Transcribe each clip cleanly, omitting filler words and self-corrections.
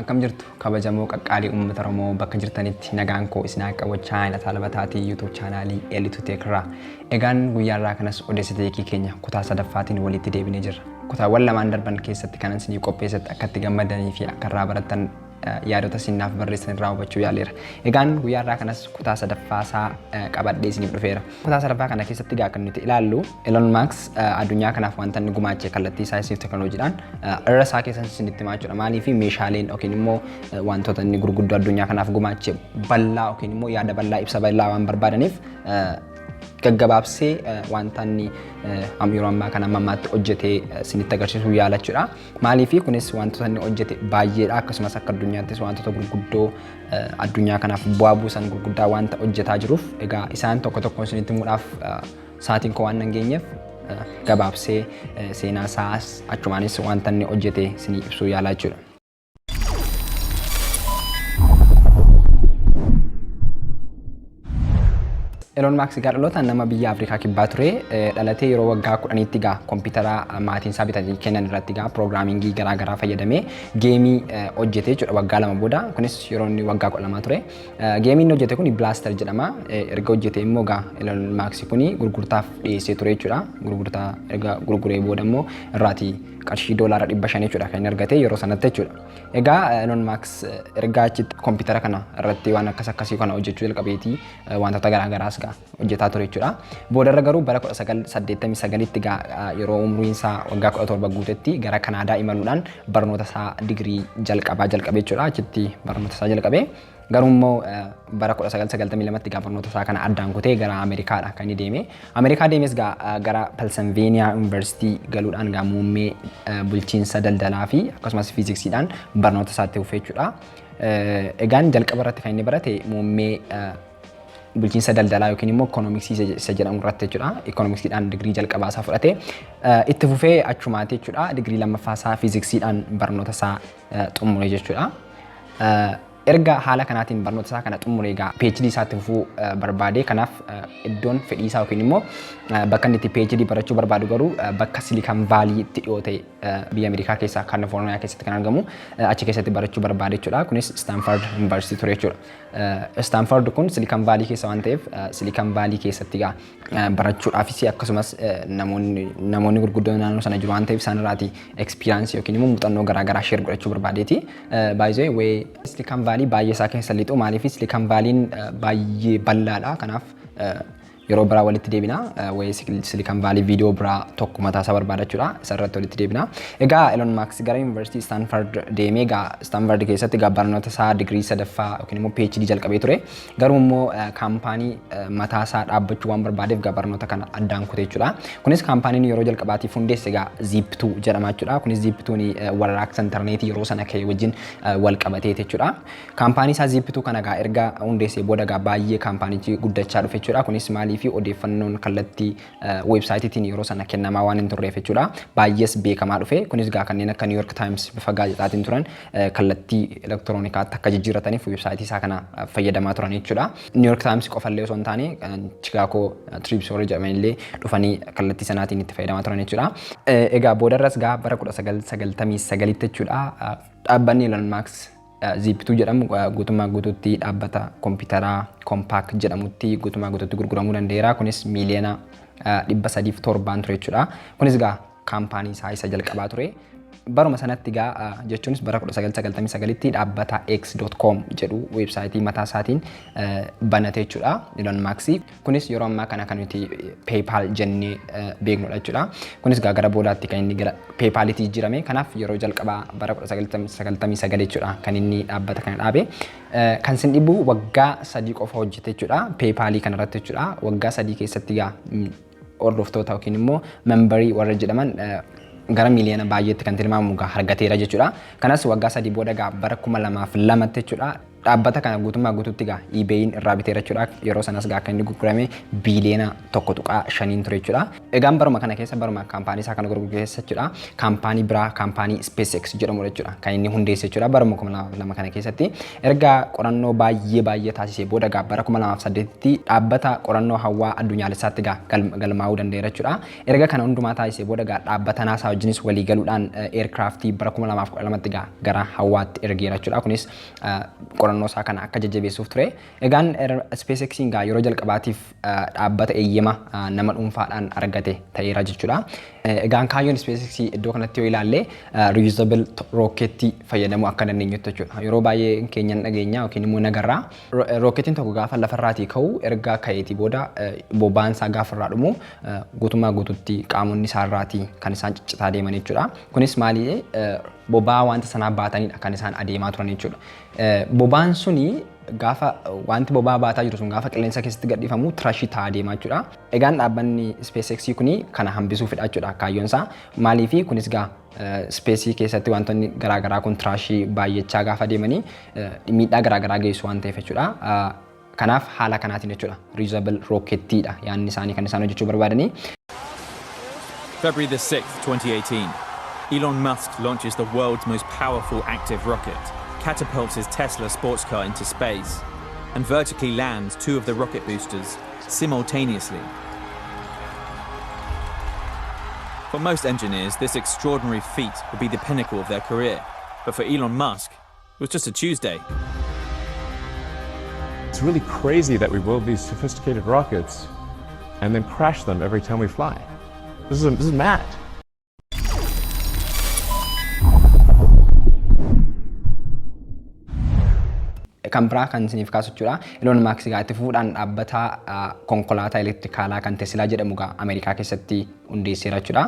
Akkam jirtu kabajamoo qaqqaalii uummata Oromoo bakka jirtanitti nagaan koo isin haa qabu chaayinaa Labataatii YouTube chaanaalii Elitu Teekraa. Egaan guyyaa irraa kanas odeessa teekii keenya kutaa sadaffaatiin walitti deebinee jirra. Kutaawwan lamaan darban keessatti kanan isinii qopheessetti akka itti gammadanii fi akka irraa barattan yaadota isin naaf barreessan irraa hubachuu yaaleera. Egaan guyyaa irraa kanas kutaa sadaffaa isaa qabadhee isiniif dhufeera. Kutaa sadaffaa kana keessatti egaa kan nuti ilaallu Elon Musk addunyaa kanaaf wanta inni gumaache kallattii saayinsii fi teekinooloojiidhaan irra isaa keessan isinitti himaa jechuudha. Maaliif meeshaaleen yookiin immoo wantoota inni gurguddoo addunyaa kanaaf gumaache bal'aa yookiin immoo yaada bal'aa ibsa bal'aa waan barbaadaniif gaggabaabsee wanta inni yeroo ammaa kana amma ammaatti hojjetee isinitti agarsiisuu yaala jechuudha. Maaliif kunis wantoota inni hojjete baay'eedha akkasumas akka addunyaattis wantoota gurguddoo addunyaa kanaaf bu'aa buusan gurguddaa wanta hojjetaa jiruuf egaa isaan tokko tokkoon isinitti himuudhaaf sa'aatiin koo waan hin geenyeef gabaabsee seenaa isaas achumaanis wanta inni hojjete isinii ibsuu yaala jechuudha. Elon Musk egaa dhalootaan nama biyya Afrikaa kibbaa ture. Dhalatee yeroo waggaa 10tti egaa kompiitara maatiin isaa bitanii kennan irratti egaa piroogiraamingii garaa garaa fayyadamee geemii hojjete jechuudha waggaa 2 booda. Kunis yeroo inni waggaa 12 ture. Geemiin inni hojjete kun Blaster jedhama. Erga hojjete immoo egaa Elon Musk kun gurgurtaaf dhiyeessee ture jechuudha. Gurgurtaa erga gurguree booda immoo irraatii qarshii $500 jechuudha kan inni argate yeroo sanatti jechuudha. Egaa Elon Musk erga achitti kompiitara kana irratti waan akkas akkasii kana hojjechuu jalqabeetii wantoota garaa garaas egaa hojjetaa ture jechuudha. Boodarra garuu bara 1989tti egaa yeroo umriin isaa waggaa 17 guutetti gara Kanaadaa imaluudhaan barnoota isaa digirii jalqabaa jalqabe jechuudha. Achitti barnoota isaa jalqabe. Garuu immoo bara 1992tti egaa barnoota isaa kana addaan kutee gara Ameerikaadha kan inni deeme. Ameerikaa deemes egaa gara Pennsylvania University galuudhaan egaa muummee bulchiinsa daldalaa fi akkasumas fiiziksiidhaan barnoota isaatti fufee jechuudha. Egaan jalqaba irratti kan inni barate muummee bulchiinsa daldalaa yookiin immoo ikoonomiksii isa jedhamu irratti jechuudha. Ikoonomiksiidhaan digirii jalqabaa isaa fudhate. Itti fufee achumaatti jechuudha digirii lammaffaa isaa fiiziksiidhaan barnoota isaa xumure jechuudha. Erga haala kanaatiin barnoota isaa kana xumure egaa PhD isaatti fufuu barbaade. Kanaaf iddoon fedhii isaa yookiin immoo bakka inni itti PhD barachuu barbaadu garuu bakka Silicon Valley itti dhiyoo ta'e biyya Ameerikaa keessaa Kaalifoorniyaa keessatti kan argamu achi keessatti barachuu barbaade jechuudha. Kunis Stanford University ture jechuudha. Stanford kun Silicon Valley keessa waan ta'eef Silicon Valley keessatti egaa barachuudhaafis akkasumas namoonni gurguddoon naannoo sana jiru waan ta'eef isaan irraati experience yookiin immoo muuxannoo garaa garaa share godhachuu barbaadeeti. Baay'ee wayii Silicon Valley baay'ee isaa keessa lixu maaliif Silicon Valley'n baay'ee bal'aadha. Kanaaf yeroo biraa walitti deebina. Wayii Silicon Valley viidiyoo biraa tokko mataa isaa barbaada jechuudha. Isa irratti walitti deebina. Egaa Elon Musk gara Yuunivarsiitii Stanford deemee egaa Stanford keessatti egaa barnoota isaa digirii sadaffaa yookiin immoo PhD jalqabee ture. Garuu immoo kaampaanii mataa isaa dhaabbachuu waan barbaadeef egaa barnoota kana addaan kute jechuudha. Kunis kaampaaniin yeroo jalqabaatiif hundeesse egaa Zip2 jedhama jechuudha. Kunis Zip2 warraaqsa intarneetii yeroo sana ka'e wajjin wal qabatee jechuudha. Kaampaanii isaa Zip2 kana egaa erga hundeessee booda egaa baay'ee kaampaanichi guddachaa dhufe jechuudha. Kunis maaliif odeeffannoon kallattii weebsaayitiitiin yeroo sana kennamaa waan hin turreef jechuudha. Baay'ees beekamaa dhufe. Kunis egaa kanneen akka New York Times bifa gaazexaatiin turan kallattii elektiroonikaatti akka jijjiirrataniif weebsaayitii isaa kana fayyadamaa turan jechuudha. New York Times qofallee osoo hin taane Chicago Tribune warri jedhaman illee dhufanii kallattii sanaatiin itti fayyadamaa turan jechuudha. Egaa boodarras egaa bara 1999tti jechuudha dhaabbanni Elon Musk Zip2 jedhamu guutummaa guutuutti dhaabbata kompiitaraa Compaq jedhamutti guutummaa guutuutti gurguramuu danda'eera. Kunis miiliyoona 307 ture jechuudha. Kunis egaa kaampaanii isaa isa jalqabaa ture. Baruma sanatti egaa jechuunis bara 1999tti dhaabbata X.com jedhu weebsaayitii mataa isaatiin banate jechuudha Elon Musk. Kunis yeroo ammaa kana kan nuti PayPal jennee beeknudha jechuudha. Kunis egaa gara boodaatti kan inni gara PayPalitti jijjiirame. Kanaaf yeroo jalqabaa bara 1999 jechuudha kan inni dhaabbata kana dhaabe. Kan sin dhibu waggaa 3 qofa hojjete jechuudha PayPalii kanarratti jechuudha. Waggaa 3 keessatti egaa hordoftoota yookiin immoo membarii warra jedhaman gara miiliyoona baay'eetti kan tilmaamamu egaa argateera jechuudha. Kanas waggaa 3 booda egaa bara 2002tti jechuudha. Dhaabbata kana guutummaa guutuutti gaa eBayin irraa biteera jechuudha. Yeroo sanas gaa akka inni gurgurame biiliyoona 1.5n ture jechuudha. Egaan baruma kana keessa, baruma kaampaanii isaa kana gurguru keessa jechuudha, kaampaanii biraa, kaampaanii SpaceX jedhamudha jechuudha, kan inni hundeesse jechuudha. Baruma 2002 kana keessatti erga qorannoo baay'ee baay'ee taasisee booda gaa bara 2008tti dhaabbata qorannoo hawaa addunyaalessaatti gaa galmaa'uu danda'eera jechuudha. Erga kana hundumaa taasisee booda gaa dhaabbata NASA wajjinis walii galuudhaan aircraftii bara 2012tti gaa gara hawaatti ergeera jechuudha. Kunis qorannoo isaa kana akka jajjabeessuuf ture. Egaan SpaceXin gaa yeroo jalqabaatiif dhaabbata eeyyama nama dhuunfaadhaan argate ta'eera jechuudha. Egaan kaayyoon SpaceX iddoo kanatti yoo ilaalle, reusable rookeettii fayyadamuu akka dandeenyutti jechuudha. Yeroo baay'ee keenyan dhageenya yookiin immoo nagarraa rookeettiin tokko gaafa lafarraatii ka'u, erga ka'eetii booda boba'aan isaa gaafa irraa dhumu guutummaa guututti qaamonni isaarraatii kan isaan ciccitaa deeman jechuudha. Kunis maali? Boba'aa wanta sanaa baatanidha kan isaan adeemaa turan jechuudha. Boba'aan suni gaafa wanti boba'aa baataa jiru sun gaafa qilleensa keessatti gadhiifamu trashii ta'aa deemaa jechuudha. Egaan dhaabbanni SpaceX kuni kana hambisuufidha jechuudha kaayyoon isaa. Maaliifi kunis gaa spaceii keessatti wantoonni garaagaraa kun trashii baay'achaa gaafa deemanii miidhaa garaagaraa geessu waan ta'eef jechuudha. Kanaaf haala kanaatiin jechuudha, reusable rookettiidha yaadni isaanii kan isaan hojjechuu barbaadanii. February the 6th, 2018. Elon Musk launches the world's most powerful active rocket, catapults his Tesla sports car into space, and vertically lands two of the rocket boosters simultaneously. For most engineers, this extraordinary feat would be the pinnacle of their career. But for Elon Musk, it was just a Tuesday. It's really crazy that we build these sophisticated rockets and then crash them every time we fly. This is mad. Kan biraa kan isiniif kaasu jechuudha. Elon Musk egaa itti fufuudhaan dhaabbata konkolaataa elektirikaalaa kan Teslaa jedhamu egaa Ameerikaa keessatti hundeesseera jechuudha.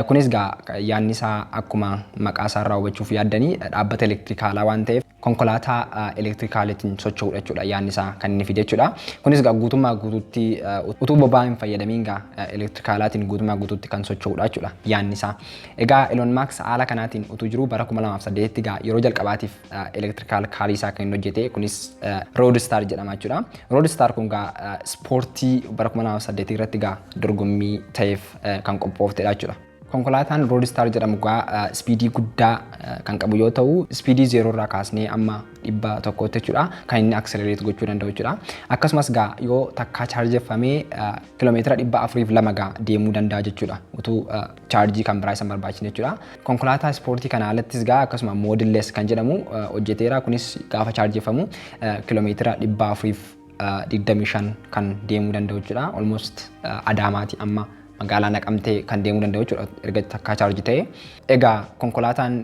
Kunis egaa yaadni isaa akkuma maqaa isaa irraa hubachuuf yaaddanii dhaabbata elektirikaalaa waan ta'eef konkolaataa elektirikaalitiin socho'udha jechuudha yaadni isaa kan inni fide jechuudha. Kunis egaa guutummaa guutuutti utuu boba'aa hin fayyadamiin egaa elektirikaalaatiin guutummaa guutuutti kan socho'udha jechuudha yaadni isaa. Egaa Elon Musk haala kanaatiin utuu jiru bara 2008 egaa yeroo jalqabaatiif electrical carii isaa kan inni hojjete, kunis Roadster jedhama jechuudha. Roadster kun egaa ispoortii bara 2008 irratti egaa dorgommii ta'eef kan qophooftedha jechuudha. Konkolaataan Roadster jedhamu egaa speedii guddaa kan qabu yoo ta'u, speedii 0 irraa kaasnee amma 100tti jechuudha kan inni accelerate gochuu danda'u jechuudha. Akkasumas egaa yoo takkaa chaarjeffamee kiiloomeetira 402 egaa deemuu danda'a jechuudha, utuu chaarjii kan biraa isa hin barbaachisne jechuudha. Konkolaataa ispoortii kana alattis egaa akkasuma Model S kan jedhamu hojjeteera. Kunis gaafa chaarjeffamu kiiloomeetira 425 kan deemuu danda'u jechuudha. Almost Adaamaati amma magaalaa Naqamtee kan deemuu danda'u jechuudha erga takkaa chaarjii ta'e. Egaa konkolaataan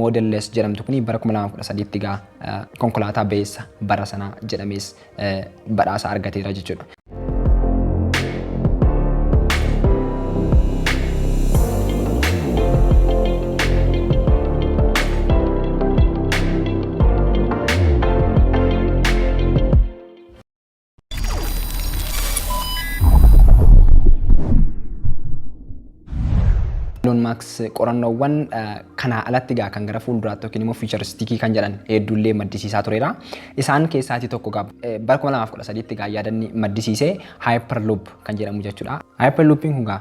Model S jedhamtu kuni bara 2013tti egaa konkolaataa ba'eessa bara sanaa jedhamees badhaasa argateera jechuudha. Elon Musk qorannoowwan kanaa alatti egaa kan gara fuulduraatti yookiin immoo futuristicii kan jedhan hedduullee maddisiisaa tureera. Isaan keessaatii tokko egaa bara 2013tti egaa yaadanni maddisiisee Hyperloop kan jedhamu jechuudha. Hyperloopiin kun egaa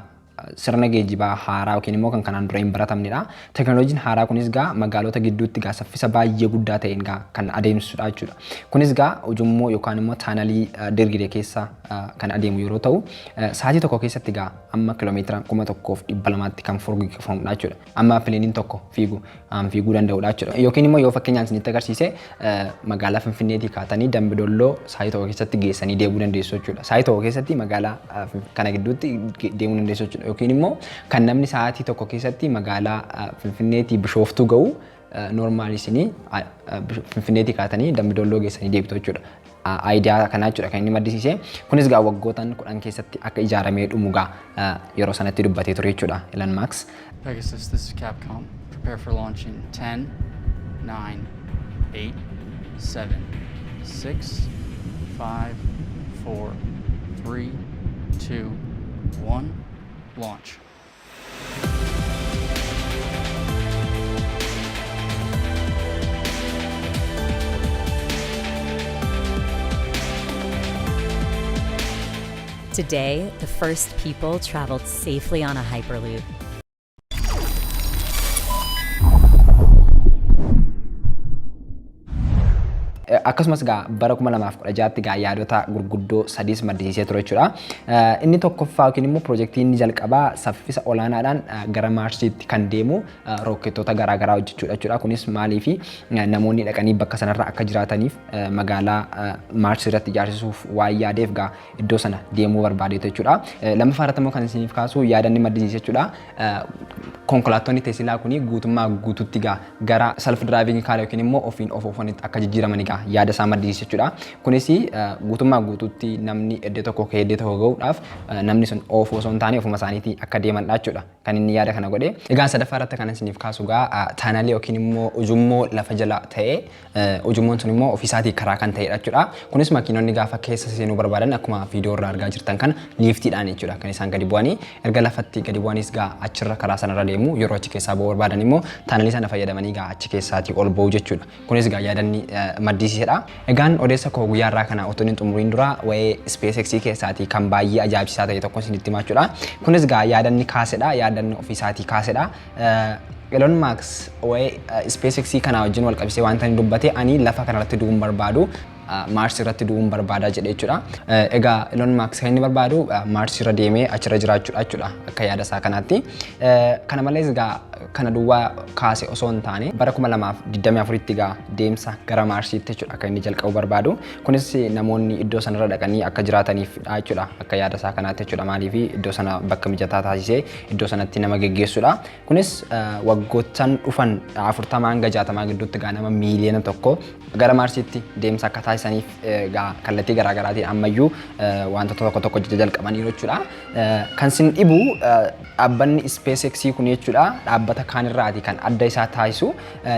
sirna geejjibaa haaraa yookiin immoo kan kanaan dura hin baratamnedha. Teknooloojiin haaraa kunis egaa magaalota gidduutti egaa saffisa baay'ee guddaa ta'een egaa kan adeemsisudha jechuudha. Kunis egaa ujummoo yookaan immoo tunnelii dirgide keessa kan adeemu yeroo ta'u, sa'aatii tokko keessatti egaa amma kiiloomeetira 1200tti kan furguggifamudha jechuudha. Amma planeiin tokko fiigu fiiguu danda'udha jechuudha. Yookiin immoo yoo fakkeenyaan isinitti agarsiise, magaalaa Finfinneetii kaatanii Dambidolloo sa'aatii tokko keessatti geessanii deemuu dandeessu jechuudha. Sa'aatii tokko keessatti magaalaa kana gidduutti deemuu dandeessu jechuudha. Yookiin immoo kan namni sa'aatii tokko keessatti magaalaa Finfinneetii Bishooftuu ga'u, normalii isinii Finfinneetii kaatanii Dambidolloo geessanii deebitu jechuudha. Idea kanaa jechuudha kan inni maddisiise. Kunis egaa waggootan 10 keessatti akka ijaaramee dhumu egaa yeroo sanatti dubbatee ture jechuudha Elon Musk. Pegasus, this is Capcom. Prepare for launch in 10, 9, 8, 7, 6, 5, 4, 3, 2, 1, launch. Today, the first people traveled safely on a Hyperloop. Akkasumas egaa bara 2016tti egaa yaadota gurguddoo sadiis maddisiisee ture jechuudha. Inni tokkoffaa yookiin immoo piroojeektii inni jalqabaa saffisa olaanaadhaan gara Maarsiitti kan deemu rookkettoota garaagaraa hojjechuudha jechuudha. Kunis maaliif namoonni dhaqanii bakka sanarra akka jiraataniif magaalaa Maars irratti ijaarsisuuf waan yaadeef egaa iddoo sana deemuu barbaadeetu jechuudha. Lammaffaa irratti immoo kan isiniif kaasu yaada inni maddisiise jechuudha. Konkolaattonni Teesilaa kuni guutummaa guututti egaa gara self driving car yookiin immoo ofiin of oofanitti akka jijjiiraman egaa yaada isaa maddisiise jechuudha. Kunis guutummaa guututti namni iddoo tokko ka'ee iddoo tokko gahuudhaaf namni sun oofuu osoo hin taane ofuma isaaniitii akka deemanidha jechuudha. Kan inni yaada kana godhe. Egaa sadaffaa irratti kan isiniif kaasu egaa tunnelii yookiin immoo ujummoo lafa jala ta'ee, ujummoon sun immoo ofiisaatii karaa kan ta'edha jechuudha. Kunis makiinonni gaafa keessa seenuu barbaadan akkuma viidiyoo irraa argaa jirtan kana liiftiidhaan jechuudha kan isaan gadi bu'anii. Erga lafatti gadi bu'anis gaa achirra karaa sanarra deemu, yeroo achi keessaa bu'uu barbaadan immoo tunnelii sana fayyadamanii gaa achi keessaatii ol ba'u jechuudha. Kunis gaa yaadanni maddisiisedha. Egaan odeessa koo guyyaa irraa kana otoo hin xumuriin dura waa'ee SpaceX keessaatii kan baay'ee ajaa'ibsiisaa ta'e tokko isinitti himaa jechuudha. Kunis gaa yaadanni kaasedha. Yaadanni ofiisaatii kaasedha. Elon Musk waa'ee SpaceX kanaa wajjin wal qabsiisee wanta inni dubbate, "Ani lafa kanarratti du'uun barbaadu, Maars irratti du'uun barbaada," jedhe jechuudha. Egaa Elon Musk kan inni barbaadu Maars irra deemee achirra jiraachuudha jechuudha akka yaada isaa kanaatti. Kana malees egaa kana duwwaa kaase osoo hin taane, bara 2024tti egaa deemsa gara Maarsiitti jechuudha akka inni jalqabu barbaadu. Kunis namoonni iddoo sanarra dhaqanii akka jiraataniifidha jechuudha akka yaada isaa kanaatti jechuudha. Maaliif iddoo sana bakka mijataa taasisee iddoo sanatti nama geggeessuudha. Kunis waggoottan dhufan 40 hanga 60 gidduutti egaa nama 1 miiliyoona gara Maarsiitti deemsa akka taasisaniif egaa kallattii garaagaraatiin ammayyuu wantoota tokko tokko jalqabaniiru jechuudha. Kan sin dhibu dhaabbanni SpaceX kun jechuudha dhaabbata kaanirraati kan adda isaa taasisu,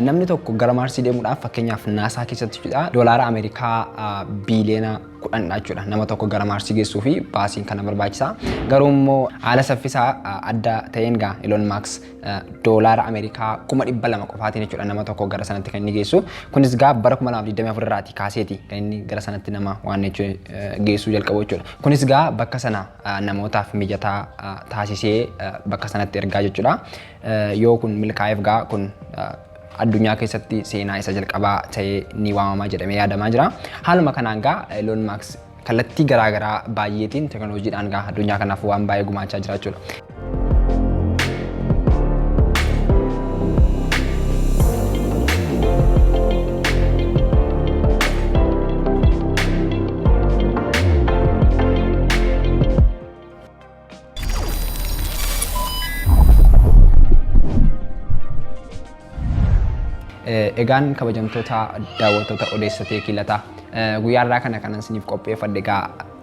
namni tokko gara Maarsii deemuudhaaf fakkeenyaaf NASA keessatti jechuudha doolaara Ameerikaa biiliyoona 10 jechuudha nama tokko gara Maarsii geessuu fi baasiin kana barbaachisa. Garuu immoo haala saffisaa adda ta'een gaa Elon Musk doolaara Ameerikaa 200,000 qofaatiin jechuudha nama tokko gara sanatti kan inni geessu. Kunis gaa bara 2024 irraati kaaseeti kan inni gara sanatti nama waan geessuu jalqabu jechuudha. Kunis gaa bakka sana namootaaf mijataa taasisee bakka sanatti ergaa jechuudha. Yoo kun milkaa'eef gaa kun addunyaa keessatti seenaa isa jalqabaa ta'ee ni waamamaa jedhamee yaadamaa jira. Haaluma kanaan gaa Elon Musk kallattii garaagaraa baay'eetiin teekinooloojiidhaan gaa addunyaa kanaaf waan baay'ee gumaachaa jira jechuudha. Egaan kabajamtoota daawwattoota odeessa Teekii Lataa, guyyaa irraa kana kanan isiniif qopheeffadhe egaa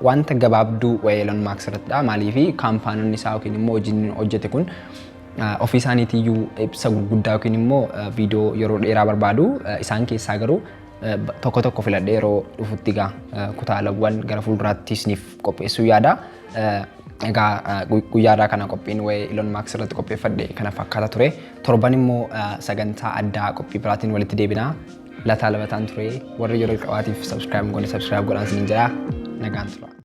wanta gabaabduu waa'ee Elon Musk irrattidha. Maaliif kaampaanonni isaa yookiin immoo hojiin inni hojjete kun ofii isaaniitiyyuu ibsa gurguddaa yookiin immoo viidiyoo yeroo dheeraa barbaadu. Isaan keessaa garuu tokko tokko filadhee yeroo dhufutti egaa kutaalawwan gara fuulduraatti isiniif qopheessuu yaada. Egaa guyyaa irraa kana qophiin waa'ee Elon Musk irratti qopheeffadhe kana fakkaata ture. Torban immoo sagantaa addaa qophii biraatiin walitti deebina. Lataa Labataan ture. Warri yeroo jalqabaatiif subscribe goone subscribe godhaan isiniin jedha. Nagaan tura.